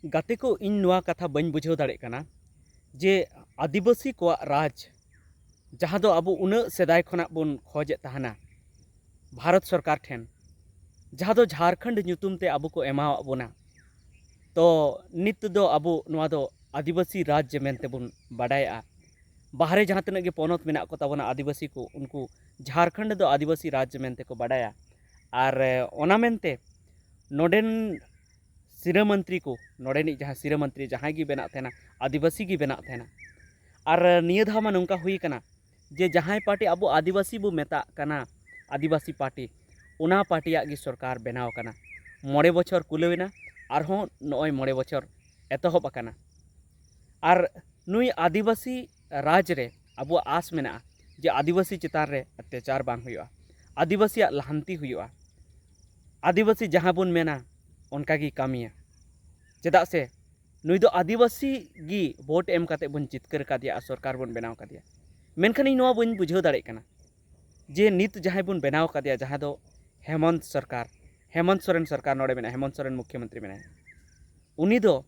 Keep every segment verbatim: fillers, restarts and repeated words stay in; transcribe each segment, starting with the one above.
ᱜᱟᱛᱮ ᱠᱚ, ᱤᱧ ᱱᱚᱣᱟ ᱠᱟᱛᱷᱟ ᱵᱟᱹᱧ ᱵᱩᱡᱷᱟᱹᱣ ᱫᱟᱲᱮᱭᱟᱜ ᱠᱟᱱᱟ ᱡᱮ ᱟᱹᱫᱤᱵᱟᱹᱥᱤ ᱠᱚᱣᱟᱜ ᱨᱟᱡᱽ, ᱡᱟᱦᱟᱸ ᱫᱚ ᱟᱵᱚ ᱩᱱᱟᱹᱜ ᱥᱮᱫᱟᱭ ᱠᱷᱚᱱᱟᱜ ᱵᱚᱱ ᱠᱷᱚᱡᱮᱫ ᱛᱟᱦᱮᱱᱟ ᱵᱷᱟᱨᱚᱛ ᱥᱚᱨᱠᱟᱨ ᱴᱷᱮᱱ, ᱡᱟᱦᱟᱸ ᱫᱚ ᱡᱷᱟᱲᱠᱷᱚᱸᱰ ᱧᱩᱛᱩᱢ ᱛᱮ ᱟᱵᱚ ᱠᱚ ᱮᱢᱟᱣᱟᱫ ᱵᱚᱱᱟ, ᱛᱚ ᱱᱤᱛ ᱫᱚ ᱟᱵᱚ ᱱᱚᱣᱟ ᱫᱚ ᱟᱹᱫᱤᱵᱟᱹᱥᱤ ᱨᱟᱡᱽ ᱢᱮᱱᱛᱮ ᱵᱚᱱ ᱵᱟᱰᱟᱭᱟᱜᱼᱟ᱾ ᱵᱟᱦᱨᱮ ᱡᱟᱦᱟᱸ ᱛᱤᱱᱟᱹᱜ ᱜᱮ ᱯᱚᱱᱚᱛ ᱢᱮᱱᱟᱜ ᱠᱚ ᱛᱟᱵᱚᱱᱟ ᱟᱹᱫᱤᱵᱟᱹᱥᱤ ᱠᱚ, ᱩᱱᱠᱩ ᱡᱷᱟᱲᱠᱷᱚᱸᱰ ᱫᱚ ᱟᱹᱫᱤᱵᱟᱹᱥᱤ ᱨᱟᱡᱽ ᱢᱮᱱᱛᱮ ᱠᱚ ᱵᱟᱰᱟᱭᱟ᱾ ᱟᱨ ᱮ, ᱚᱱᱟ ᱢᱮᱱᱛᱮ ᱱᱚᱰᱮᱱ ᱥᱤᱨᱟᱹ ᱢᱚᱱᱛᱨᱤ ᱠᱚ, ᱱᱚᱰᱮᱱᱤᱡ ᱡᱟᱦᱟᱸ ᱥᱤᱨᱟᱹ ᱢᱚᱱᱛᱨᱤ ᱡᱟᱦᱟᱸᱭ ᱜᱮ ᱵᱮᱱᱟᱜ ᱛᱟᱦᱮᱱᱟ, ᱟᱹᱫᱤᱵᱟᱹᱥᱤ ᱜᱮ ᱵᱮᱱᱟᱜ ᱛᱟᱦᱮᱱᱟ᱾ ᱟᱨ ᱮ, ᱱᱤᱭᱟᱹ ᱫᱷᱟᱣ ᱢᱟ ᱱᱚᱝᱠᱟ ᱦᱩᱭ ᱠᱟᱱᱟ ᱡᱮ ᱡᱟᱦᱟᱸᱭ ᱯᱟᱨᱴᱤ ᱟᱵᱚ ᱟᱹᱫᱤᱵᱟᱹᱥᱤ ᱵᱚ ᱢᱮᱛᱟᱜ ᱠᱟᱱᱟ, ᱟᱹᱫᱤᱵᱟᱹᱥᱤ ᱯᱟᱨᱴᱤ, ᱚᱱᱟ ᱯᱟᱨᱴᱤᱭᱟᱜ ᱜᱮ ᱥᱚᱨᱠᱟᱨ ᱵᱮᱱᱟᱣ ᱟᱠᱟᱱᱟ᱾ ᱢᱚᱬᱮ ᱵᱚᱪᱷᱚᱨ ᱠᱩᱞᱟᱹᱣ ᱮᱱᱟ, ᱟᱨᱦᱚᱸ ᱱᱚᱜᱼᱚᱭ ᱢᱚᱬᱮ ᱵᱚᱪᱷᱚᱨ ᱮᱛᱚᱦᱚᱵ ᱟᱠᱟᱱᱟ᱾ ᱟᱨ ᱱᱩᱭ ᱟᱹᱫᱤᱵᱟᱹᱥᱤ ᱨᱟᱡᱽ ᱨᱮ ᱟᱵᱚᱣᱟᱜ ᱟᱥ ᱢᱮᱱᱟᱜᱼᱟ ᱡᱮ ᱟᱹᱫᱤᱵᱟᱹᱥᱤ ᱪᱮᱛᱟᱱ ᱨᱮ ᱚᱛᱛᱟᱪᱟᱨ ᱵᱟᱝ ᱦᱩᱭᱩᱜᱼᱟ, ᱟᱹᱫᱤᱵᱟᱹᱥᱤᱭᱟᱜ ᱞᱟᱦᱟᱱᱛᱤ ᱦᱩᱭᱩᱜᱼᱟ, ᱟᱹᱫᱤᱵᱟᱹᱥᱤ ᱡᱟᱦᱟᱸ ᱵᱚᱱ ᱢᱮᱱᱟ ᱚᱱᱠᱟ ᱜᱮ ᱠᱟᱹᱢᱤᱭᱟ᱾ ᱪᱮᱫᱟᱜ ᱥᱮ ᱱᱩᱭ ᱫᱚ ᱟᱹᱫᱤᱵᱟᱹᱥᱤ ᱜᱮ ᱵᱷᱳᱴ ᱮᱢ ᱠᱟᱛᱮ ᱵᱚᱱ ᱡᱤᱛᱠᱟᱹᱨ ᱟᱠᱟᱫᱮᱭᱟ ᱟᱨ ᱥᱚᱨᱠᱟᱨ ᱵᱚᱱ ᱵᱮᱱᱟᱣ ᱟᱠᱟᱫᱮᱭᱟ᱾ ᱢᱮᱱᱠᱷᱟᱱ ᱤᱧ ᱱᱚᱣᱟ ᱵᱟᱹᱧ ᱵᱩᱡᱷᱟᱹᱣ ᱫᱟᱲᱮᱭᱟᱜ ᱠᱟᱱᱟ ᱡᱮ ᱱᱤᱛ ᱡᱟᱦᱟᱸᱭ ᱵᱚᱱ ᱵᱮᱱᱟᱣ ᱟᱠᱟᱫᱮᱭᱟ, ᱡᱟᱦᱟᱸ ᱫᱚ ᱦᱮᱢᱚᱱᱛ ᱥᱚᱨᱠᱟᱨ, ᱦᱮᱢᱚᱱᱛ ᱥᱚᱨᱮᱱ ᱥᱚᱨᱠᱟᱨ ᱱᱚᱰᱮ ᱢᱮᱱᱟᱭᱟ, ᱦᱮᱢᱚᱱᱛ ᱥᱚᱨᱮᱱ ᱢᱩᱠᱷᱭᱚᱢᱚᱱᱛᱨᱤ ᱢᱮᱱᱟᱭᱟ, ᱩᱱᱤ ᱫᱚ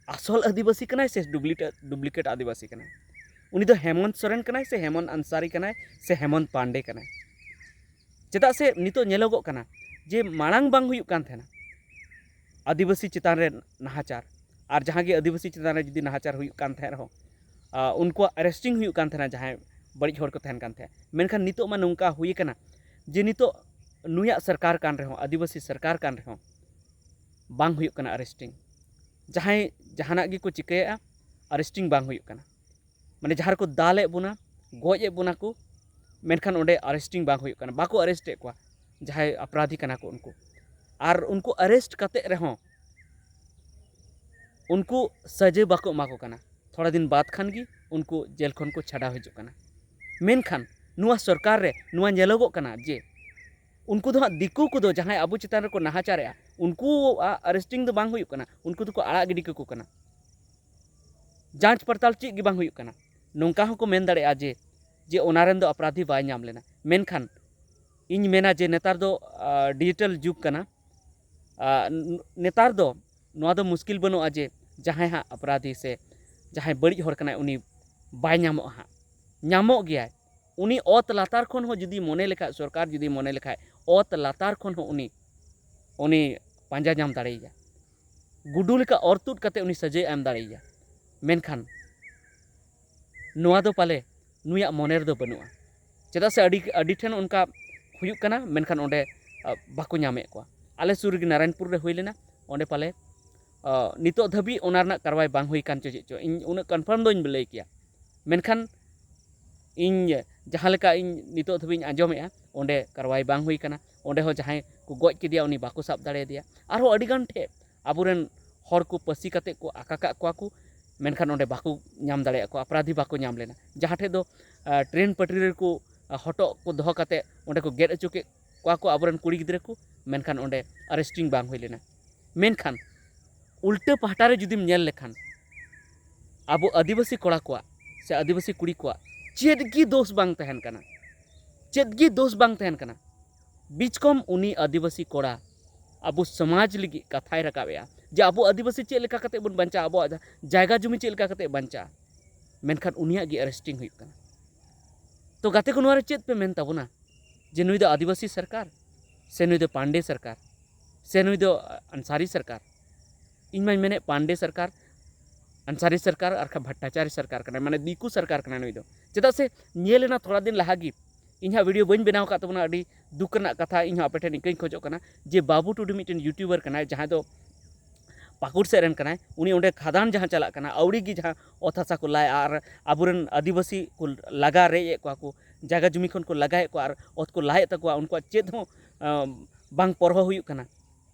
ᱟᱥᱚᱞ ᱟᱹᱫᱤᱵᱟᱹᱥᱤ ᱠᱟᱱᱟᱭ ᱥᱮ ᱰᱩᱯᱞᱤᱠᱮᱴ, ᱰᱩᱯᱞᱤᱠᱮᱴ ᱟᱹᱫᱤᱵᱟᱹᱥᱤ ᱠᱟᱱᱟᱭ? ᱩᱱᱤ ᱫᱚ ᱦᱮᱢᱚᱱᱛ ᱥᱚᱨᱮᱱ ᱠᱟᱱᱟᱭ ᱥᱮ ᱦᱮᱢᱚᱱᱛ ᱟᱱᱥᱟᱨᱤ ᱠᱟᱱᱟᱭ ᱥᱮ ᱦᱮᱢᱚᱱᱛ ᱯᱟᱱᱰᱮ ᱠᱟᱱᱟᱭ? ᱪᱮᱫᱟᱜ ᱥᱮ ᱱᱤᱛᱚᱜ ᱧᱮᱞᱚᱜᱚᱜ ᱠᱟᱱᱟ ᱡᱮ ᱢᱟᱲᱟᱝ ᱵᱟᱝ ᱦᱩᱭᱩᱜ ᱠᱟᱱ ᱛᱟᱦᱮᱱᱟ ᱟᱹᱫᱤᱵᱟᱹᱥᱤ ᱪᱮᱛᱟᱱ ᱨᱮ ᱱᱟᱦᱟᱪᱟᱨ, ᱟᱨ ᱡᱟᱦᱟᱸ ᱜᱮ ᱟᱹᱫᱤᱵᱟᱹᱥᱤ ᱪᱮᱛᱟᱱ ᱨᱮ ᱡᱩᱫᱤ ᱱᱟᱦᱟᱪᱟᱨ ᱦᱩᱭᱩᱜ ᱠᱟᱱ ᱛᱟᱦᱮᱸ ᱨᱮᱦᱚᱸ, ᱟ, ᱩᱱᱠᱩᱣᱟᱜ ᱟᱨᱮᱥᱴᱤᱝ ᱦᱩᱭᱩᱜ ᱠᱟᱱ ᱛᱟᱦᱮᱱᱟ ᱡᱟᱦᱟᱸᱭ ᱵᱟᱹᱲᱤᱡ ᱦᱚᱲ ᱠᱚ ᱛᱟᱦᱮᱱ ᱠᱟᱱ ᱛᱟᱦᱮᱸᱫ᱾ ᱢᱮᱱᱠᱷᱟᱱ ᱱᱤᱛᱚᱜ ᱢᱟ ᱱᱚᱝᱠᱟ ᱦᱩᱭ ᱟᱠᱟᱱᱟ ᱡᱮ ᱱᱤᱛᱚᱜ ᱱᱩᱭᱟᱜ ᱥᱚᱨᱠᱟᱨ ᱠᱟᱱ ᱨᱮᱦᱚᱸ, ᱟᱹᱫᱤᱵᱟᱹᱥᱤ ᱥᱚᱨᱠᱟᱨ ᱠᱟᱱ ᱨᱮᱦᱚᱸ, ᱵᱟᱝ ᱦᱩᱭᱩᱜ ᱠᱟᱱᱟ ᱟᱨᱮᱥᱴᱤᱝ᱾ ᱡᱟᱦᱟᱸᱭ ᱡᱟᱦᱟᱱᱟᱜ ᱜᱮᱠᱚ ᱪᱤᱠᱟᱹᱭᱮᱫᱼᱟ, ᱟᱨᱮᱥᱴᱤᱝ ᱵᱟᱝ ᱦᱩᱭᱩᱜ ᱠᱟᱱᱟ᱾ ᱢᱟᱱᱮ ᱡᱟᱦᱟᱸ ᱨᱮᱠᱚ ᱫᱟᱞᱮᱫ ᱵᱚᱱᱟ, ᱜᱚᱡ ᱮᱫ ᱵᱚᱱᱟ ᱠᱚ, ᱢᱮᱱᱠᱷᱟᱱ ᱚᱸᱰᱮ ᱟᱨᱮᱥᱴᱤᱝ ᱵᱟᱝ ᱦᱩᱭᱩᱜ ᱠᱟᱱᱟ, ᱵᱟᱠᱚ ᱟᱨᱮᱥᱴ ᱮᱫ ᱠᱚᱣᱟ ᱡᱟᱦᱟᱸᱭ ᱟᱯᱨᱟᱫᱷᱤ ᱠᱟᱱᱟ ᱠᱚ ᱩᱱᱠᱩ᱾ ᱟᱨ ᱩᱱᱠᱩ ᱟᱨᱮᱥᱴ ᱠᱟᱛᱮᱫ ᱨᱮᱦᱚᱸ ᱩᱱᱠᱩ ᱥᱟᱹᱡᱟᱹᱭ ᱵᱟᱠᱚ ᱮᱢᱟ ᱠᱚ ᱠᱟᱱᱟ᱾ ᱛᱷᱚᱲᱟ ᱫᱤᱱ ᱵᱟᱫᱽ ᱠᱷᱟᱱ ᱜᱮ ᱩᱱᱠᱩ ᱡᱮᱞ ᱠᱷᱚᱱ ᱠᱚ ᱪᱷᱟᱰᱟᱣ ᱦᱤᱡᱩᱜ ᱠᱟᱱᱟ᱾ ᱢᱮᱱᱠᱷᱟᱱ ᱱᱚᱣᱟ ᱥᱚᱨᱠᱟᱨ ᱨᱮ ᱱᱚᱣᱟ ᱧᱮᱞᱚᱜᱚᱜ ᱠᱟᱱᱟ ᱡᱮ ᱩᱱᱠᱩ ᱫᱚ ᱦᱟᱸᱜ, ᱫᱤᱠᱩ ᱠᱚᱫᱚ ᱡᱟᱦᱟᱸᱭ ᱟᱵᱚ ᱪᱮᱛᱟᱱ ᱨᱮᱠᱚ ᱱᱟᱦᱟᱪᱟᱨᱮᱜᱼᱟ, ᱩᱱᱠᱩᱣᱟᱜ ᱟᱨᱮᱥᱴᱤᱝ ᱫᱚ ᱵᱟᱝ ᱦᱩᱭᱩᱜ ᱠᱟᱱᱟ, ᱩᱱᱠᱩ ᱫᱚᱠᱚ ᱟᱲᱟᱜ ᱜᱤᱰᱤ ᱠᱟᱠᱚ ᱠᱟᱱᱟ᱾ ᱡᱟᱸᱪ ᱯᱟᱲᱛᱟᱞ ᱪᱮᱫ ᱜᱮ ᱵᱟᱝ ᱦᱩᱭᱩᱜ ᱠᱟᱱᱟ᱾ ᱱᱚᱝᱠᱟ ᱦᱚᱸᱠᱚ ᱢᱮᱱ ᱫᱟᱲᱮᱭᱟᱜᱼᱟ ᱡᱮ, ᱡᱮ ᱚᱱᱟ ᱨᱮᱱ ᱫᱚ ᱟᱯᱨᱟᱫᱷᱤ ᱵᱟᱭ ᱧᱟᱢ ᱞᱮᱱᱟ᱾ ᱢᱮᱱᱠᱷᱟᱱ ᱤᱧ ᱢᱮᱱᱟ ᱡᱮ ᱱᱮᱛᱟᱨ ᱫᱚ, ᱟ, ᱰᱤᱡᱤᱴᱟᱞ ᱡᱩᱜᱽ ᱠᱟᱱᱟ᱾ ᱟ, ᱱ-, ᱱᱮᱛᱟᱨ ᱫᱚ ᱱᱚᱣᱟ ᱫᱚ ᱢᱩᱥᱠᱤᱞ ᱵᱟᱹᱱᱩᱜᱼᱟ ᱡᱮ ᱡᱟᱦᱟᱸᱭ ᱦᱟᱸᱜ ᱟᱯᱨᱟᱫᱷᱤ ᱥᱮ ᱡᱟᱦᱟᱸᱭ ᱵᱟᱹᱲᱤᱡ ᱦᱚᱲ ᱠᱟᱱᱟᱭ, ᱩᱱᱤ ᱵᱟᱭ ᱧᱟᱢᱚᱜᱼᱟ ᱦᱟᱸᱜ, ᱧᱟᱢᱚᱜ ᱜᱮᱭᱟᱭ᱾ ᱩᱱᱤ ᱚᱛ ᱞᱟᱛᱟᱨ ᱠᱷᱚᱱ ᱦᱚᱸ ᱡᱩᱫᱤ ᱢᱚᱱᱮ ᱞᱮᱠᱷᱟᱡ, ᱥᱚᱨᱠᱟᱨ ᱡᱩᱫᱤ ᱢᱚᱱᱮ ᱞᱮᱠᱷᱟᱡ, ᱚᱛ ᱞᱟᱛᱟᱨ ᱠᱷᱚᱱ ᱦᱚᱸ ᱩᱱᱤ, ᱩᱱᱤ ᱯᱟᱸᱡᱟ ᱧᱟᱢ ᱫᱟᱲᱮᱭᱟᱭᱟ᱾ ᱜᱩᱰᱩ ᱞᱮᱠᱟ ᱚᱨ ᱛᱩᱫ ᱠᱟᱛᱮ ᱩᱱᱤ ᱥᱟᱹᱡᱟᱹᱭ ᱮᱢ ᱫᱟᱲᱮᱭᱟᱭᱟ᱾ ᱢᱮᱱᱠᱷᱟᱱ ᱱᱚᱣᱟ ᱫᱚ ᱯᱟᱞᱮ ᱱᱩᱭᱟᱜ ᱢᱚᱱᱮ ᱨᱮᱫᱚ ᱵᱟᱹᱱᱩᱜᱼᱟ᱾ ᱪᱮᱫᱟᱜ ᱥᱮ ᱟᱹᱰᱤ, ᱟᱹᱰᱤ ᱴᱷᱮᱱ ᱚᱱᱠᱟ ᱦᱩᱭᱩᱜ ᱠᱟᱱᱟ, ᱢᱮᱱᱠᱷᱟᱱ ᱚᱸᱰᱮ, ᱟ, ᱵᱟᱠᱚ ᱧᱟᱢᱮᱫ ᱠᱚᱣᱟ᱾ ᱟᱞᱮ ᱥᱩᱨ ᱨᱮᱜᱮ ᱱᱟᱨᱟᱭᱚᱱᱯᱩᱨ ᱨᱮ ᱦᱩᱭ ᱞᱮᱱᱟ, ᱚᱸᱰᱮ ᱯᱟᱞᱮ, ᱟ, ᱱᱤᱛᱚᱜ ᱫᱷᱟᱹᱵᱤᱡ ᱚᱱᱟ ᱨᱮᱱᱟᱜ ᱠᱟᱨᱣᱟᱭ ᱵᱟᱝ ᱦᱩᱭ ᱠᱟᱱ ᱪᱚ ᱪᱮᱫ ᱪᱚ, ᱤᱧ ᱩᱱᱟᱹᱜ confirm ᱫᱚᱧ ᱞᱟᱹᱭ ᱠᱮᱭᱟ᱾ ᱢᱮᱱᱠᱷᱟᱱ ᱤᱧ ᱡᱟᱦᱟᱸ ᱞᱮᱠᱟ ᱤᱧ ᱱᱤᱛᱚᱜ ᱫᱷᱟᱹᱵᱤᱡ ᱤᱧ ᱟᱸᱡᱚᱢᱮᱫᱼᱟ, ᱚᱸᱰᱮ ᱠᱟᱨᱣᱟᱭ ᱵᱟᱝ ᱦᱩᱭ ᱠᱟᱱᱟ᱾ ᱚᱸᱰᱮ ᱦᱚᱸ ᱡᱟᱦᱟᱸᱭ ᱠᱚ ᱜᱚᱡ ᱠᱮᱫᱮᱭᱟ, ᱩᱱᱤ ᱵᱟᱠᱚ ᱥᱟᱵ ᱫᱟᱲᱮᱭᱟᱫᱮᱭᱟ᱾ ᱟᱨᱦᱚᱸ ᱟᱹᱰᱤ ᱜᱟᱱ ᱴᱷᱮᱡ ᱟᱵᱚᱨᱮᱱ ᱦᱚᱲ ᱠᱚ ᱯᱟᱹᱥᱤ ᱠᱟᱛᱮ ᱠᱚ ᱟᱠᱟ ᱠᱟᱜ ᱠᱚᱣᱟ ᱠᱚ, ᱢᱮᱱᱠᱷᱟᱱ ᱚᱸᱰᱮ ᱵᱟᱠᱚ ᱧᱟᱢ ᱫᱟᱲᱮᱭᱟᱜ ᱠᱚᱣᱟ, ᱟᱯᱨᱟᱫᱷᱤ ᱵᱟᱠᱚ ᱧᱟᱢ ᱞᱮᱱᱟ᱾ ᱡᱟᱦᱟᱸ ᱴᱷᱮᱡ ᱫᱚ, ᱟ, ᱴᱨᱮᱱ ᱯᱟᱹᱴᱨᱤ ᱨᱮᱠᱚ, ᱟ, ᱦᱚᱴᱚᱜ ᱠᱚ ᱫᱚᱦᱚ ᱠᱟᱛᱮ ᱚᱸᱰᱮ ᱠᱚ ᱜᱮᱫ ᱦᱚᱪᱚ ᱠᱮᱫ ᱠᱚᱣᱟ ᱠᱚ ᱟᱵᱚᱨᱮᱱ ᱠᱩᱲᱤ ᱜᱤᱫᱽᱨᱟᱹ ᱠᱚ, ᱢᱮᱱᱠᱷᱟᱱ ᱚᱸᱰᱮ arresting ᱵᱟᱝ ᱦᱩᱭ ᱞᱮᱱᱟ᱾ ᱢᱮᱱᱠᱷᱟᱱ ᱩᱞᱴᱟᱹ ᱯᱟᱦᱴᱟ ᱨᱮ ᱡᱩᱫᱤᱢ ᱧᱮᱞ ᱞᱮᱠᱷᱟᱱ, ᱟᱵᱚ ᱟᱹᱫᱤᱵᱟᱹᱥᱤ ᱠᱚᱲᱟ ᱠᱚᱣᱟᱜ ᱥᱮ ᱟᱹᱫᱤᱵᱟᱹᱥᱤ ᱠᱩᱲᱤ ᱠᱚᱣᱟᱜ ᱪᱮᱫ ᱜᱮ ᱫᱳᱥ ᱵᱟᱝ ᱛᱟᱦᱮᱱ ᱠᱟᱱᱟ, ᱪᱮᱫ ᱜᱮ ᱫᱳᱥ ᱵᱟᱝ ᱛᱟᱦᱮᱱ ᱠᱟᱱᱟ᱾ ᱵᱤᱪᱠᱚᱢ ᱩᱱᱤ ᱟᱹᱫᱤᱵᱟᱹᱥᱤ ᱠᱚᱲᱟ ᱟᱵᱚ ᱥᱚᱢᱟᱡᱽ ᱞᱟᱹᱜᱤᱫ ᱠᱟᱛᱷᱟᱭ ᱨᱟᱠᱟᱵ ᱮᱜᱼᱟ ᱡᱮ ᱟᱵᱚ ᱟᱹᱫᱤᱵᱟᱹᱥᱤ ᱪᱮᱫ ᱞᱮᱠᱟ ᱠᱟᱛᱮ ᱵᱚᱱ ᱵᱟᱧᱪᱟᱜᱼᱟ, ᱟᱵᱚᱣᱟᱜ ᱡᱟᱭᱜᱟ ᱡᱩᱢᱤ ᱪᱮᱫ ᱞᱮᱠᱟ ᱠᱟᱛᱮ ᱵᱟᱧᱪᱟᱜᱼᱟ, ᱢᱮᱱᱠᱷᱟᱱ ᱩᱱᱤᱭᱟᱜ ᱜᱮ arresting ᱦᱩᱭᱩᱜ ᱠᱟᱱᱟ᱾ ᱛᱚ ᱜᱟᱛᱮ ᱠᱚ, ᱱᱚᱣᱟ ᱨᱮ ᱪᱮᱫ ᱯᱮ ᱢᱮᱱ ᱛᱟᱵᱚᱱᱟ ᱡᱮ ᱱᱩᱭ ᱫᱚ ᱟᱹᱫᱤᱵᱟᱹᱥᱤ ᱥᱚᱨᱠᱟᱨ, ᱥᱮ ᱱᱩᱭ ᱫᱚ ᱯᱟᱱᱰᱮ ᱥᱚᱨᱠᱟᱨ, ᱥᱮ ᱱᱩᱭ ᱫᱚ ᱟᱱᱥᱟᱨᱤ ᱥᱚᱨᱠᱟᱨ? ᱤᱧ ᱢᱟᱧ ᱢᱮᱱᱮᱫ ᱯᱟᱱᱰᱮ ᱥᱚᱨᱠᱟᱨ, ᱟᱱᱥᱟᱨᱤ ᱥᱚᱨᱠᱟᱨ, ᱟᱨ ᱠᱷᱟᱱ ᱵᱷᱟᱴᱴᱟᱪᱟᱨᱤ ᱥᱚᱨᱠᱟᱨ ᱠᱟᱱᱟᱭ, ᱢᱟᱱᱮ ᱫᱤᱠᱩ ᱥᱚᱨᱠᱟᱨ ᱠᱟᱱᱟᱭ ᱱᱩᱭ ᱫᱚ᱾ ᱪᱮᱫᱟᱜ ᱥᱮ ᱧᱮᱞ ᱮᱱᱟ ᱛᱷᱚᱲᱟ ᱫᱤᱱ ᱞᱟᱦᱟ ᱜᱮ, ᱤᱧ ᱦᱟᱸᱜ video ᱵᱟᱹᱧ ᱵᱮᱱᱟᱣ ᱟᱠᱟᱫ ᱛᱟᱵᱚᱱᱟ, ᱟᱹᱰᱤ ᱫᱩᱠ ᱨᱮᱱᱟᱜ ᱠᱟᱛᱷᱟ, ᱤᱧ ᱦᱚᱸ ᱟᱯᱮ ᱴᱷᱮᱱ ᱤᱠᱟᱹᱧ ᱠᱷᱚᱡᱚᱜ ᱠᱟᱱᱟ ᱡᱮ ᱵᱟᱹᱵᱩ ᱴᱩᱰᱩ ᱢᱤᱫᱴᱮᱱ YouTuber ᱠᱟᱱᱟᱭ, ᱡᱟᱦᱟᱸᱭ ᱫᱚ ᱯᱟᱹᱠᱩᱲ ᱥᱮᱫ ᱨᱮᱱ ᱠᱟᱱᱟᱭ᱾ ᱩᱱᱤ ᱚᱸᱰᱮ ᱠᱷᱟᱫᱟᱱ ᱡᱟᱦᱟᱸ ᱪᱟᱞᱟᱜ ᱠᱟᱱᱟ, ᱟᱹᱣᱲᱤ ᱜᱮ ᱡᱟᱦᱟᱸ ᱚᱛ ᱦᱟᱥᱟ ᱠᱚ ᱞᱟᱭᱟ ᱟᱨ ᱟᱵᱚᱨᱮᱱ ᱟᱹᱫᱤᱵᱟᱹᱥᱤ ᱠᱚ ᱞᱟᱜᱟ ᱨᱮᱡ ᱮᱫ ᱠᱚᱣᱟ ᱠᱚ, ᱡᱟᱭᱜᱟ ᱡᱩᱢᱤ ᱠᱷᱚᱱ ᱠᱚ ᱞᱟᱜᱟᱭᱮᱫ ᱠᱚᱣᱟ ᱟᱨ ᱚᱛ ᱠᱚ ᱞᱟᱭᱮᱫ ᱛᱟᱠᱚᱣᱟ, ᱩᱱᱠᱩᱣᱟᱜ ᱪᱮᱫ ᱦᱚᱸ, ᱟᱸ, ᱵᱟᱝ ᱯᱚᱨᱦᱚ ᱦᱩᱭᱩᱜ ᱠᱟᱱᱟ᱾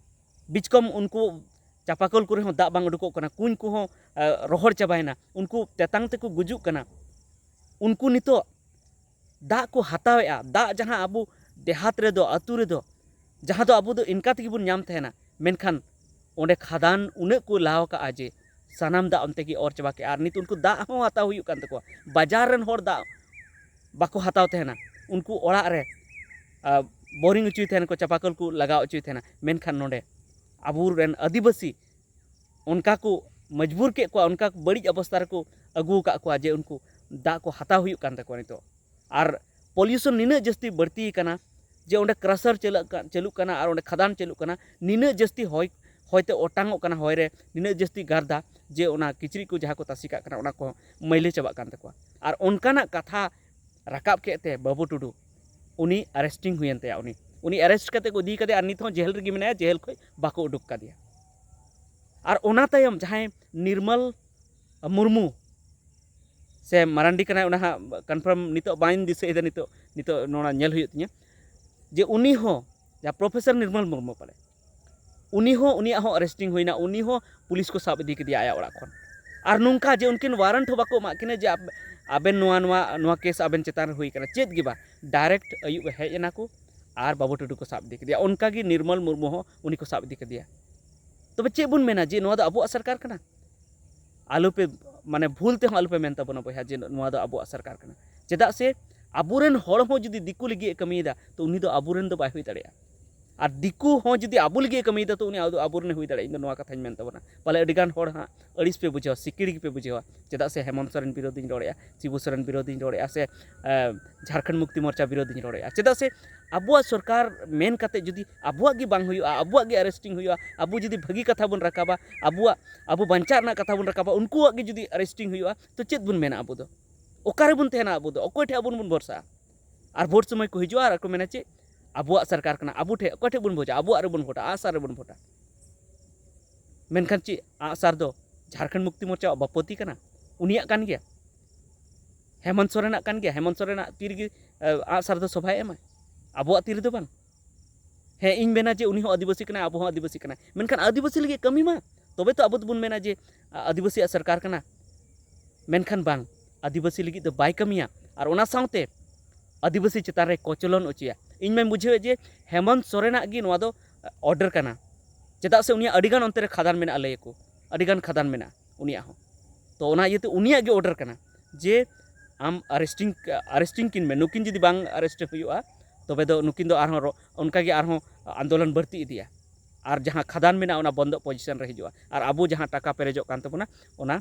ᱵᱤᱪᱠᱚᱢ ᱩᱱᱠᱩ ᱪᱟᱯᱟᱠᱚᱞ ᱠᱚᱨᱮ ᱦᱚᱸ ᱫᱟᱜ ᱵᱟᱝ ᱩᱰᱩᱠᱚᱜ ᱠᱟᱱᱟ, ᱠᱩᱧ ᱠᱚᱦᱚᱸ, ᱟᱸ, ᱨᱚᱦᱚᱲ ᱪᱟᱵᱟᱭᱮᱱᱟ, ᱩᱱᱠᱩ ᱛᱮᱛᱟᱝ ᱛᱮᱠᱚ ᱜᱩᱡᱩᱜ ᱠᱟᱱᱟ᱾ ᱩᱱᱠᱩ ᱱᱤᱛᱚᱜ ᱫᱟᱜ ᱠᱚ ᱦᱟᱛᱟᱣᱮᱫᱼᱟ, ᱫᱟᱜ ᱡᱟᱦᱟᱸ ᱟᱵᱚ ᱰᱮᱦᱟᱛ ᱨᱮᱫᱚ, ᱟᱹᱛᱩ ᱨᱮᱫᱚ, ᱡᱟᱦᱟᱸ ᱫᱚ ᱟᱵᱚ ᱫᱚ ᱤᱱᱠᱟ ᱛᱮᱜᱮ ᱵᱚᱱ ᱧᱟᱢ ᱛᱟᱦᱮᱱᱟ, ᱢᱮᱱᱠᱷᱟᱱ ᱚᱸᱰᱮ ᱠᱷᱟᱫᱟᱱ ᱩᱱᱟᱹᱜ ᱠᱚ ᱞᱟᱣ ᱠᱟᱜᱼᱟ ᱡᱮ ᱥᱟᱱᱟᱢ ᱫᱟᱜ ᱚᱱᱛᱮ ᱜᱮ ᱚᱨ ᱪᱟᱵᱟ ᱠᱮᱜᱼᱟ᱾ ᱟᱨ ᱱᱤᱛ ᱩᱱᱠᱩ ᱫᱟᱜ ᱦᱚᱸ ᱦᱟᱛᱟᱣ ᱦᱩᱭᱩᱜ ᱠᱟᱱ ᱛᱟᱠᱚᱣᱟ, ᱵᱟᱡᱟᱨ ᱨᱮᱱ ᱦᱚᱲ ᱫᱟᱜ ᱵᱟᱠᱚ ᱦᱟᱛᱟᱣ ᱛᱟᱦᱮᱱᱟ, ᱩᱱᱠᱩ ᱚᱲᱟᱜ ᱨᱮ, ᱟ, boring ᱦᱚᱪᱚᱭ ᱛᱟᱦᱮᱱ ᱠᱚ, ᱪᱟᱯᱟᱠᱚᱞ ᱠᱚ ᱞᱟᱜᱟᱣ ᱦᱚᱪᱚᱭ ᱛᱟᱦᱮᱱᱟ᱾ ᱢᱮᱱᱠᱷᱟᱱ ᱱᱚᱰᱮ ᱟᱵᱚᱨᱮᱱ ᱟᱹᱫᱤᱵᱟᱹᱥᱤ ᱚᱱᱠᱟ ᱠᱚ ᱢᱚᱡᱽᱵᱩᱨ ᱠᱮᱫ ᱠᱚᱣᱟ, ᱚᱱᱠᱟ ᱵᱟᱹᱲᱤᱡ ᱚᱵᱚᱥᱛᱟ ᱨᱮᱠᱚ ᱟᱹᱜᱩ ᱟᱠᱟᱫ ᱠᱚᱣᱟ ᱡᱮ ᱩᱱᱠᱩ ᱫᱟᱜ ᱠᱚ ᱦᱟᱛᱟᱣ ᱦᱩᱭᱩᱜ ᱠᱟᱱ ᱛᱟᱠᱚᱣᱟ ᱱᱤᱛᱚᱜ᱾ ᱟᱨ pollution ᱱᱤᱱᱟᱹᱜ ᱡᱟᱹᱥᱛᱤ ᱵᱟᱹᱲᱛᱤ ᱟᱠᱟᱱᱟ ᱡᱮ ᱚᱸᱰᱮ crusher ᱪᱟᱞᱟᱜ ᱠᱟ-, ᱪᱟᱹᱞᱩᱜ ᱠᱟᱱᱟ ᱟᱨ ᱚᱸᱰᱮ ᱠᱷᱟᱫᱟᱱ ᱪᱟᱹᱞᱩᱜ ᱠᱟᱱᱟ, ᱱᱤᱱᱟᱹᱜ ᱡᱟᱹᱥᱛᱤ ᱦᱚᱭ, ᱦᱚᱭᱛᱮ ᱚᱴᱟᱝᱚᱜ ᱠᱟᱱᱟ ᱦᱚᱭ ᱨᱮ, ᱱᱤᱱᱟᱹᱜ ᱡᱟᱹᱥᱛᱤ ᱜᱟᱨᱫᱟ ᱡᱮ ᱚᱱᱟ ᱠᱤᱪᱨᱤᱡ ᱠᱚ ᱡᱟᱦᱟᱸ ᱠᱚ ᱛᱟᱥᱮ ᱠᱟᱜ ᱠᱟᱱᱟ ᱚᱱᱟ ᱠᱚᱦᱚᱸ ᱢᱟᱹᱭᱞᱟᱹ ᱪᱟᱵᱟᱜ ᱠᱟᱱ ᱛᱟᱠᱚᱣᱟ᱾ ᱟᱨ ᱚᱱᱠᱟᱱᱟᱜ ᱠᱟᱛᱷᱟ ᱨᱟᱠᱟᱵ ᱠᱮᱫ ᱛᱮ ᱵᱟᱹᱵᱩ ᱴᱩᱰᱩ ᱩᱱᱤ arresting ᱦᱩᱭᱮᱱ ᱛᱟᱭᱟ᱾ ᱩᱱᱤ, ᱩᱱᱤ arrest ᱠᱟᱛᱮ ᱠᱚ ᱤᱫᱤ ᱠᱟᱫᱮᱭᱟ ᱟᱨ ᱱᱤᱛ ᱦᱚᱸ ᱡᱮᱦᱮᱞ ᱨᱮᱜᱮ ᱢᱮᱱᱟᱭᱟ, ᱡᱮᱦᱮᱞ ᱠᱷᱚᱱ ᱵᱟᱠᱚ ᱩᱰᱩᱠ ᱠᱟᱫᱮᱭᱟ᱾ ᱟᱨ ᱚᱱᱟ ᱛᱟᱭᱚᱢ ᱡᱟᱦᱟᱸᱭ ᱱᱤᱨᱢᱚᱞ ᱢᱩᱨᱢᱩ ᱥᱮ ᱢᱟᱨᱟᱱᱰᱤ ᱠᱟᱱᱟᱭ, ᱚᱱᱟ ᱦᱟᱸᱜ confirm ᱱᱤᱛᱚᱜ ᱵᱟᱹᱧ ᱫᱤᱥᱟᱹᱭᱮᱫᱟ, ᱱᱤᱛᱚᱜ, ᱱᱤᱛᱚᱜ ᱱᱚᱣᱟ ᱧᱮᱞ ᱦᱩᱭᱩᱜ ᱛᱤᱧᱟᱹ ᱡᱮ ᱩᱱᱤ ᱦᱚᱸ, ᱡᱟᱦᱟᱸ ᱯᱨᱚᱯᱷᱮᱥᱚᱨ ᱱᱤᱨᱢᱚᱞ ᱢᱩᱨᱢᱩ ᱯᱟᱞᱮ, ᱩᱱᱤ ᱦᱚᱸ, ᱩᱱᱤᱭᱟᱜ ᱦᱚᱸ arresting ᱦᱩᱭᱱᱟ, ᱩᱱᱤ ᱦᱚᱸ ᱯᱩᱞᱤᱥ ᱠᱚ ᱥᱟᱵ ᱤᱫᱤ ᱠᱮᱫᱮᱭᱟ ᱟᱭᱟᱜ ᱚᱲᱟᱜ ᱠᱷᱚᱱ᱾ ᱟᱨ ᱱᱚᱝᱠᱟ ᱡᱮ ᱩᱱᱠᱤᱱ warrant ᱦᱚᱸ ᱵᱟᱠᱚ ᱮᱢᱟᱜ ᱠᱤᱱᱟ ᱡᱮ ᱟᱵ-, ᱟᱵᱮᱱ ᱱᱚᱣᱟ, ᱱᱚᱣᱟ, ᱱᱚᱣᱟ case ᱟᱵᱮᱱ ᱪᱮᱛᱟᱱ ᱨᱮ ᱦᱩᱭ ᱠᱟᱱᱟ, ᱪᱮᱫ ᱜᱮ ᱵᱟᱝ, direct ᱟᱹᱭᱩᱵ ᱮ ᱦᱮᱡ ᱮᱱᱟ ᱠᱚ ᱟᱨ ᱵᱟᱹᱵᱩ ᱴᱩᱰᱩ ᱠᱚ ᱥᱟᱵ ᱤᱫᱤ ᱠᱮᱫᱮᱭᱟ᱾ ᱚᱱᱠᱟ ᱜᱮ ᱱᱤᱨᱢᱚᱞ ᱢᱩᱨᱢᱩ ᱦᱚᱸ ᱩᱱᱤ ᱠᱚ ᱥᱟᱵ ᱤᱫᱤ ᱠᱮᱫᱮᱭᱟ᱾ ᱛᱚᱵᱮ ᱪᱮᱫ ᱵᱚᱱ ᱢᱮᱱᱟ ᱡᱮ ᱱᱚᱣᱟ ᱫᱚ ᱟᱵᱚᱣᱟᱜ ᱥᱚᱨᱠᱟᱨ ᱠᱟᱱᱟ? ᱟᱞᱚᱯᱮ, ᱢᱟᱱᱮ, ᱵᱷᱩᱞ ᱛᱮᱦᱚᱸ ᱟᱞᱚᱯᱮ ᱢᱮᱱ ᱛᱟᱵᱚᱱᱟ ᱵᱚᱭᱦᱟ ᱡᱮ ᱱᱚᱣᱟ ᱫᱚ ᱟᱵᱚᱣᱟᱜ ᱥᱚᱨᱠᱟᱨ ᱠᱟᱱᱟ᱾ ᱪᱮᱫᱟᱜ ᱥᱮ ᱟᱵᱚᱨᱮᱱ ᱦᱚᱲ ᱦᱚᱸ ᱡᱩᱫᱤ ᱫᱤᱠᱩ ᱞᱟᱹᱜᱤᱫ ᱮ ᱠᱟᱹᱢᱤᱭᱮᱫᱟ, ᱛᱚ ᱩᱱᱤ ᱫᱚ ᱟᱵᱚᱨᱮᱱ ᱫᱚ ᱵᱟᱭ ᱦᱩᱭ ᱫᱟᱲᱮᱭᱟᱜᱼᱟ᱾ ᱟᱨ ᱫᱤᱠᱩ ᱦᱚᱸ ᱡᱩᱫᱤ ᱟᱵᱚ ᱞᱟᱹᱜᱤᱫ ᱮ ᱠᱟᱹᱢᱤᱭᱮᱫᱟ, ᱛᱚ ᱩᱱᱤ ᱟᱵᱚ, ᱟᱵᱚᱨᱮᱱ ᱮ ᱦᱩᱭ ᱫᱟᱲᱮᱭᱟᱜᱼᱟ᱾ ᱤᱧ ᱫᱚ ᱱᱚᱣᱟ ᱠᱟᱛᱷᱟᱧ ᱢᱮᱱ ᱛᱟᱵᱚᱱᱟ᱾ ᱯᱟᱞᱮ ᱟᱹᱰᱤᱜᱟᱱ ᱦᱚᱲ ᱦᱟᱸᱜ ᱟᱹᱲᱤᱥ ᱯᱮ ᱵᱩᱡᱷᱟᱹᱣᱟ, ᱥᱤᱠᱤᱲ ᱜᱮᱯᱮ ᱵᱩᱡᱷᱟᱹᱣᱟ, ᱪᱮᱫᱟᱜ ᱥᱮ ᱦᱮᱢᱚᱱᱛ ᱥᱚᱨᱮᱱ ᱵᱤᱨᱳᱫᱷᱤᱧ ᱨᱚᱲᱮᱫᱼᱟ, ᱥᱤᱵᱩ ᱥᱚᱨᱮᱱ ᱵᱤᱨᱳᱫᱷᱤᱧ ᱨᱚᱲᱮᱫᱼᱟ, ᱥᱮ, ᱮ, ᱡᱷᱟᱲᱠᱷᱚᱸᱰ ᱢᱩᱠᱛᱤ ᱢᱳᱨᱪᱟ ᱵᱤᱨᱳᱫᱷᱤᱧ ᱨᱚᱲᱮᱫᱼᱟ᱾ ᱪᱮᱫᱟᱜ ᱥᱮ ᱟᱵᱚᱣᱟᱜ ᱥᱚᱨᱠᱟᱨ ᱢᱮᱱ ᱠᱟᱛᱮ ᱡᱩᱫᱤ ᱟᱵᱚᱣᱟᱜ ᱜᱮ ᱵᱟᱝ ᱦᱩᱭᱩᱜᱼᱟ, ᱟᱵᱚᱣᱟᱜ ᱜᱮ arresting ᱦᱩᱭᱩᱜᱼᱟ, ᱟᱵᱚ ᱡᱩᱫᱤ ᱵᱷᱟᱹᱜᱤ ᱠᱟᱛᱷᱟ ᱵᱚᱱ ᱨᱟᱠᱟᱵᱟ, ᱟᱵᱚᱣᱟᱜ, ᱟᱵᱚ ᱵᱟᱧᱪᱟᱜ ᱨᱮᱱᱟᱜ ᱠᱟᱛᱷᱟ ᱵᱚᱱ ᱨᱟᱠᱟᱵᱟ, ᱩᱱᱠᱩᱣᱟᱜ ᱜᱮ ᱡᱩᱫᱤ arresting ᱦᱩᱭᱩᱜᱼᱟ, ᱛᱚ ᱪᱮᱫ ᱵᱚᱱ ᱢᱮᱱᱟ ᱟᱵᱚ ᱫᱚ? ᱚᱠᱟ ᱨᱮᱵᱚᱱ ᱛᱟᱦᱮᱱᱟ ᱟᱵᱚ ᱫᱚ? ᱚᱠᱚᱭ ᱴᱷᱮᱱ ᱟᱵᱚ ᱵᱚᱱ ᱵᱷᱚᱨᱥᱟᱜᱼᱟ? ᱟᱨ ᱵᱷᱳᱴ ᱥᱚᱢᱚᱭ ᱠᱚ ᱦᱤᱡᱩᱜᱼᱟ ᱟᱨ ᱠᱚ ᱢᱮᱱᱟ ᱪᱮᱫ, ᱟᱵᱚᱣᱟᱜ ᱥᱚᱨᱠᱟᱨ ᱠᱟᱱᱟ, ᱟᱵᱚ ᱴᱷᱮᱱ, ᱚᱠᱚᱭ ᱴᱷᱮᱱ ᱵᱚᱱ ᱵᱷᱳᱴᱟ? ᱟᱵᱚᱣᱟᱜ ᱨᱮᱵᱚᱱ ᱵᱷᱳᱴᱟ, ᱟᱜᱼᱥᱟᱨ ᱨᱮᱵᱚᱱ ᱵᱷᱳᱴᱟ᱾ ᱢᱮᱱᱠᱷᱟᱱ ᱪᱮᱫ ᱟᱜᱼᱥᱟᱨ ᱫᱚ ᱡᱷᱟᱲᱠᱷᱚᱸᱰ ᱢᱩᱠᱛᱤ ᱢᱳᱨᱪᱟ ᱵᱟᱯᱚᱛᱤ ᱠᱟᱱᱟ? ᱩᱱᱤᱭᱟᱜ ᱠᱟᱱ ᱜᱮᱭᱟ? ᱦᱮᱢᱚᱱᱛ ᱥᱚᱨᱮᱱᱟᱜ ᱠᱟᱱ ᱜᱮᱭᱟ? ᱦᱮᱢᱚᱱᱛ ᱥᱚᱨᱮᱱᱟᱜ ᱛᱤ ᱨᱮᱜᱮ, ᱮ, ᱟᱜᱼᱥᱟᱨ ᱫᱚ ᱥᱚᱵᱷᱟᱭ ᱮᱢᱟ, ᱟᱵᱚᱣᱟᱜ ᱛᱤ ᱨᱮᱫᱚ ᱵᱟᱝ᱾ ᱦᱮᱸ, ᱤᱧ ᱢᱮᱱᱟ ᱡᱮ ᱩᱱᱤ ᱦᱚᱸ ᱟᱹᱫᱤᱵᱟᱹᱥᱤ ᱠᱟᱱᱟᱭ, ᱟᱵᱚ ᱦᱚᱸ ᱟᱹᱫᱤᱵᱟᱹᱥᱤ ᱠᱟᱱᱟᱭ, ᱢᱮᱱᱠᱷᱟᱱ ᱟᱹᱫᱤᱵᱟᱹᱥᱤ ᱞᱟᱹᱜᱤᱫ ᱠᱟᱹᱢᱤ ᱢᱟ, ᱛᱚᱵᱮ ᱛᱚ ᱟᱵᱚ ᱫᱚᱵᱚᱱ ᱢᱮᱱᱟ ᱡᱮ, ᱟ, ᱟᱹᱫᱤᱵᱟᱹᱥᱤᱭᱟᱜ ᱥᱚᱨᱠᱟᱨ ᱠᱟᱱᱟ᱾ ᱢᱮᱱᱠᱷᱟᱱ ᱵᱟᱝ, ᱟᱹᱫᱤᱵᱟᱹᱥᱤ ᱞᱟᱹᱜᱤᱫ ᱫᱚ ᱵᱟᱭ ᱠᱟᱹᱢᱤᱭᱟ᱾ ᱟᱨ ᱚᱱᱟ ᱥᱟᱶᱛᱮ ᱟᱹᱫᱤᱵᱟᱹᱥᱤ ᱪᱮᱛᱟᱱ ᱨᱮ ᱠᱚᱪᱞᱚᱱ ᱚᱪᱚᱭᱟ᱾ ᱤᱧ ᱢᱟᱧ ᱵᱩᱡᱷᱟᱹᱣᱮᱫ ᱡᱮ ᱦᱮᱢᱚᱱᱛ ᱥᱚᱨᱮᱱᱟᱜ ᱜᱮ ᱱᱚᱣᱟ ᱫᱚ order ᱠᱟᱱᱟ, ᱪᱮᱫᱟᱜ ᱥᱮ ᱩᱱᱤᱭᱟᱜ ᱟᱹᱰᱤᱜᱟᱱ ᱚᱱᱛᱮ ᱨᱮ ᱠᱷᱟᱫᱟᱱ ᱢᱮᱱᱟᱜᱼᱟ, ᱞᱟᱹᱭᱟᱠᱚ ᱟᱹᱰᱤᱜᱟᱱ ᱠᱷᱟᱫᱟᱱ ᱢᱮᱱᱟᱜᱼᱟ ᱩᱱᱤᱭᱟᱜ ᱦᱚᱸ᱾ ᱛᱚ ᱚᱱᱟ ᱤᱭᱟᱹᱛᱮ ᱩᱱᱤᱭᱟᱜ ᱜᱮ order ᱠᱟᱱᱟ ᱡᱮ ᱟᱢ arresting, arresting ᱠᱤᱱ ᱢᱮ, ᱱᱩᱠᱤᱱ ᱡᱩᱫᱤ ᱵᱟᱝ arrest ᱦᱩᱭᱩᱜᱼᱟ, ᱛᱚᱵᱮ ᱫᱚ ᱱᱩᱠᱤᱱ ᱫᱚ ᱟᱨᱦᱚᱸ ᱨᱚ-, ᱚᱱᱠᱟᱜᱮ ᱟᱨᱦᱚᱸ ᱟᱱᱫᱳᱞᱚᱱ ᱵᱟᱹᱲᱛᱤ ᱤᱫᱤᱜᱼᱟ᱾ ᱟᱨ ᱡᱟᱦᱟᱸ ᱠᱷᱟᱫᱟᱱ ᱢᱮᱱᱟᱜᱼᱟ, ᱚᱱᱟ ᱵᱚᱱᱫᱚᱜ ᱯᱚᱡᱤᱥᱚᱱ ᱨᱮ ᱦᱤᱡᱩᱜᱼᱟ᱾ ᱟᱨ ᱟᱵᱚ ᱡᱟᱦᱟᱸ ᱴᱟᱠᱟ ᱯᱮᱨᱮᱡᱚᱜ ᱠᱟᱱ ᱛᱟᱵᱚᱱᱟ, ᱚᱱᱟ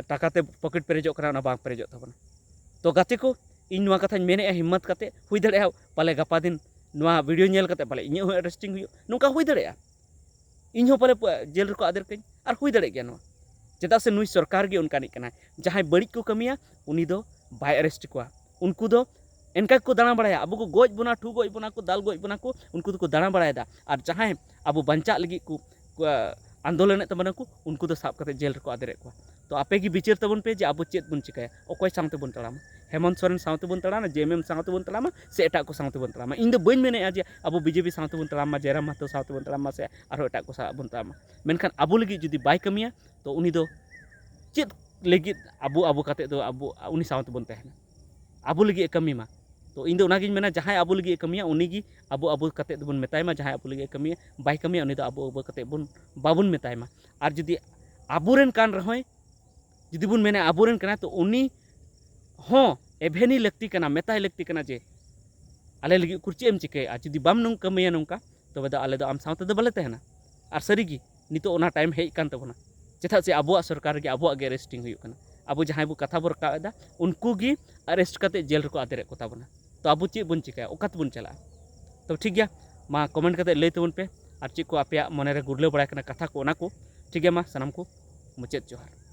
ᱴᱟᱠᱟᱛᱮ ᱯᱚᱠᱮᱴ ᱯᱮᱨᱮᱡᱚᱜ ᱠᱟᱱᱟ, ᱚᱱᱟ ᱵᱟᱝ ᱯᱮᱨᱮᱡᱚᱜ ᱛᱟᱵᱚᱱᱟ᱾ ᱛᱚ ᱜᱟᱛᱮ ᱠᱚ, ᱤᱧ ᱱᱚᱣᱟ ᱠᱟᱛᱷᱟᱧ ᱢᱮᱱᱮᱫᱼᱟ ᱦᱤᱢᱢᱚᱛ ᱠᱟᱛᱮ, ᱦᱩᱭ ᱫᱟᱲᱮᱭᱟᱜᱼᱟ ᱯᱟᱞᱮ ᱜᱟᱯᱟ ᱫᱤᱱ ᱱᱚᱣᱟ ᱵᱷᱤᱰᱤᱭᱳ ᱧᱮᱞ ᱠᱟᱛᱮ ᱯᱟᱞᱮ ᱤᱧᱟᱹᱜ ᱦᱚᱸ ᱟᱨᱮᱥᱴᱤᱝ ᱦᱩᱭᱩᱜ, ᱱᱚᱝᱠᱟ ᱦᱩᱭ ᱫᱟᱲᱮᱭᱟᱜᱼᱟ᱾ ᱤᱧ ᱦᱚᱸ ᱯᱟᱞᱮ ᱯ-, ᱡᱮᱞ ᱨᱮᱠᱚ ᱟᱫᱮᱨ ᱠᱟᱹᱧ, ᱟᱨ ᱦᱩᱭ ᱫᱟᱲᱮᱭᱟᱜ ᱜᱮᱭᱟ ᱱᱚᱣᱟ᱾ ᱪᱮᱫᱟᱜ ᱥᱮ ᱱᱩᱭ ᱥᱚᱨᱠᱟᱨ ᱜᱮ ᱚᱱᱠᱟᱱᱤᱡ ᱠᱟᱱᱟᱭ, ᱡᱟᱦᱟᱸᱭ ᱵᱟᱹᱲᱤᱡ ᱠᱚ ᱠᱟᱹᱢᱤᱭᱟ ᱩᱱᱤ ᱫᱚ ᱵᱟᱭ ᱟᱨᱮᱥᱴ ᱠᱚᱣᱟ᱾ ᱩᱱᱠᱩ ᱫᱚ ᱮᱱᱠᱟ ᱜᱮᱠᱚ ᱫᱟᱬᱟ ᱵᱟᱲᱟᱭᱟ, ᱟᱵᱚ ᱠᱚ ᱜᱚᱡ ᱵᱚᱱᱟ, ᱴᱷᱩ ᱜᱚᱡ ᱵᱚᱱᱟ ᱠᱚ, ᱫᱟᱞ ᱜᱚᱡ ᱵᱚᱱᱟ ᱠᱚ, ᱩᱱᱠᱩ ᱫᱚᱠᱚ ᱫᱟᱬᱟ ᱵᱟᱲᱟᱭᱮᱫᱟ᱾ ᱟᱨ ᱡᱟᱦᱟᱸᱭ ᱟᱵᱚ ᱵᱟᱧᱪᱟᱜ ᱞᱟᱹᱜᱤᱫ ᱠᱚ, ᱠᱚ ᱟᱱᱫᱳᱞᱚᱱᱮᱫ ᱛᱟᱵᱚᱱᱟ ᱠᱚ, ᱩᱱᱠᱩ ᱫᱚ ᱥᱟᱵ ᱠᱟᱛᱮ ᱡᱮᱞ ᱨᱮᱠᱚ ᱟᱫᱮᱨᱮᱫ ᱠᱚᱣᱟ᱾ ᱛᱚ ᱟᱯᱮ ᱜᱮ ᱵᱤᱪᱟᱹᱨ ᱛᱟᱵᱚᱱ ᱯᱮ ᱡᱮ ᱟᱵᱚ ᱪᱮᱫ ᱵᱚᱱ ᱪᱤᱠᱟᱹᱭᱟ, ᱚᱠᱚᱭ ᱥᱟᱶ ᱛᱮᱵᱚᱱ ᱛᱟᱲᱟᱢᱟ, ᱦᱮᱢᱚᱱᱛ ᱥᱚᱨᱮᱱ ᱥᱟᱶ ᱛᱮᱵᱚᱱ ᱛᱟᱲᱟᱢᱟ, ᱡᱮ ᱮᱢ ᱮᱢ ᱥᱟᱶ ᱛᱮᱵᱚᱱ ᱛᱟᱲᱟᱢᱟ, ᱥᱮ ᱮᱴᱟᱜ ᱠᱚ ᱥᱟᱶ ᱛᱮᱵᱚᱱ ᱛᱟᱲᱟᱢᱟ? ᱤᱧ ᱫᱚ ᱵᱟᱹᱧ ᱢᱮᱱᱮᱫᱼᱟ ᱡᱮ ᱟᱵᱚ ᱵᱤᱡᱮᱯᱤ ᱥᱟᱶ ᱛᱮᱵᱚᱱ ᱛᱟᱲᱟᱢ ᱢᱟ, ᱡᱟᱭᱨᱟᱢ ᱢᱟᱦᱟᱛᱚ ᱥᱟᱶ ᱛᱮᱵᱚᱱ ᱛᱟᱲᱟᱢ ᱢᱟ, ᱥᱮ ᱟᱨᱦᱚᱸ ᱮᱴᱟᱜ ᱠᱚ ᱥᱟᱶ ᱵᱚᱱ ᱛᱟᱲᱟᱢ ᱢᱟ᱾ ᱢᱮᱱᱠᱷᱟᱱ ᱟᱵᱚ ᱞᱟᱹᱜᱤᱫ ᱡᱩᱫᱤ ᱵᱟᱭ ᱠᱟᱹᱢᱤᱭᱟ, ᱛᱚ ᱩᱱᱤ ᱫᱚ ᱪᱮᱫ ᱞᱟᱹᱜᱤᱫ ᱟᱵᱚ, ᱟᱵᱚ ᱠᱟᱛᱮ ᱫᱚ ᱟᱵᱚ ᱩᱱᱤ ᱥᱟᱶ ᱛᱮᱵᱚᱱ ᱛᱟᱦᱮᱱᱟ? ᱟᱵᱚ ᱞᱟᱹᱜᱤᱫ ᱮ ᱠᱟᱹᱢᱤ ᱢᱟ᱾ ᱛᱚ ᱤᱧ ᱫᱚ ᱚᱱᱟᱜᱤᱧ ᱢᱮᱱᱟ, ᱡᱟᱦᱟᱸᱭ ᱟᱵᱚ ᱞᱟᱹᱜᱤᱫ ᱮ ᱠᱟᱹᱢᱤᱭᱟ, ᱩᱱᱤ ᱜᱮ ᱟᱵᱚ, ᱟᱵᱚ ᱠᱟᱛᱮ ᱫᱚᱵᱚᱱ ᱢᱮᱛᱟᱭ ᱢᱟ, ᱡᱟᱦᱟᱸᱭ ᱟᱵᱚ ᱞᱟᱹᱜᱤᱫ ᱮ ᱠᱟᱹᱢᱤᱭᱟ, ᱵᱟᱭ ᱠᱟᱹᱢᱤᱭᱟ, ᱩᱱᱤ ᱫᱚ ᱟᱵᱚ, ᱟᱵᱚ ᱠᱟᱛᱮ ᱵᱚᱱ, ᱵᱟᱵᱚᱱ ᱢᱮᱛᱟᱭ ᱢᱟ᱾ ᱟᱨ ᱡᱩᱫᱤ ᱟᱵᱚᱨᱮᱱ ᱠᱟᱱ ᱨᱮᱦᱚᱸᱭ, ᱡᱩᱫᱤ ᱵᱚᱱ ᱢᱮᱱᱟ ᱟᱵᱚᱨᱮᱱ ᱠᱟᱱᱟᱭ, ᱛᱚ ᱩᱱᱤ ᱦᱚᱸ ᱮᱵᱷᱮᱱᱤ ᱞᱟᱹᱠᱛᱤ ᱠᱟᱱᱟ, ᱢᱮᱛᱟᱭ ᱞᱟᱹᱠᱛᱤ ᱠᱟᱱᱟ ᱡᱮ, "ᱟᱞᱮ ᱞᱟᱹᱜᱤᱫ ᱩᱠᱩᱨ ᱪᱮᱫ ᱮᱢ ᱪᱤᱠᱟᱹᱭᱮᱫᱼᱟ? ᱡᱩᱫᱤ ᱵᱟᱢ ᱱᱚᱝ-, ᱠᱟᱹᱢᱤᱭᱟ ᱱᱚᱝᱠᱟ, ᱛᱚᱵᱮ ᱫᱚ ᱟᱞᱮ ᱫᱚ ᱟᱢ ᱥᱟᱶ ᱛᱮᱫᱚ ᱵᱟᱞᱮ ᱛᱟᱦᱮᱱᱟ᱾" ᱟᱨ ᱥᱟᱹᱨᱤᱜᱮ ᱱᱤᱛᱚᱜ ᱚᱱᱟ ᱴᱟᱭᱤᱢ ᱦᱮᱡ ᱠᱟᱱ ᱛᱟᱵᱚᱱᱟ᱾ ᱪᱮᱫᱟᱜ ᱥᱮ ᱟᱵᱚᱣᱟᱜ ᱥᱚᱨᱠᱟᱨ ᱨᱮᱜᱮ ᱟᱵᱚᱣᱟᱜ ᱜᱮ ᱟᱨᱮᱥᱴᱤᱝ ᱦᱩᱭᱩᱜ ᱠᱟᱱᱟ᱾ ᱟᱵᱚ ᱡᱟᱦᱟᱸᱭ ᱵᱚ ᱠᱟᱛᱷᱟ ᱵᱚ ᱨᱟᱠᱟᱵ ᱮᱫᱟ, ᱩᱱᱠᱩ ᱜᱮ ᱟᱨᱮᱥᱴ ᱠᱟᱛᱮ ᱡᱮᱞ ᱨᱮᱠᱚ ᱟᱫᱮᱨᱮᱫ ᱠᱚ ᱛᱟᱵᱚᱱᱟ᱾ ᱛᱚ ᱟᱵᱚ ᱪᱮᱫ ᱵᱚᱱ ᱪᱤᱠᱟᱹᱭᱟ? ᱚᱠᱟ ᱛᱮᱵᱚᱱ ᱪᱟᱞᱟᱜᱼᱟ? ᱛᱚ ᱴᱷᱤᱠ ᱜᱮᱭᱟ, ᱢᱟ ᱠᱚᱢᱮᱱᱴ ᱠᱟᱛᱮ ᱞᱟᱹᱭ ᱛᱟᱵᱚᱱ ᱯᱮ, ᱟᱨ ᱪᱮᱫ ᱠᱚ ᱟᱯᱮᱭᱟᱜ ᱢᱚᱱᱮ ᱨᱮ ᱜᱩᱨᱞᱟᱹᱣ ᱵᱟᱲᱟᱭ ᱠᱟᱱᱟ ᱠᱟᱛᱷᱟ ᱠᱚ, ᱚᱱᱟ ᱠᱚ᱾ ᱴᱷᱤᱠ ᱜᱮᱭᱟ, ᱢᱟ ᱥᱟᱱᱟᱢ ᱠᱚ ᱢᱩᱪᱟᱹᱫ ᱡᱚᱦᱟᱨ᱾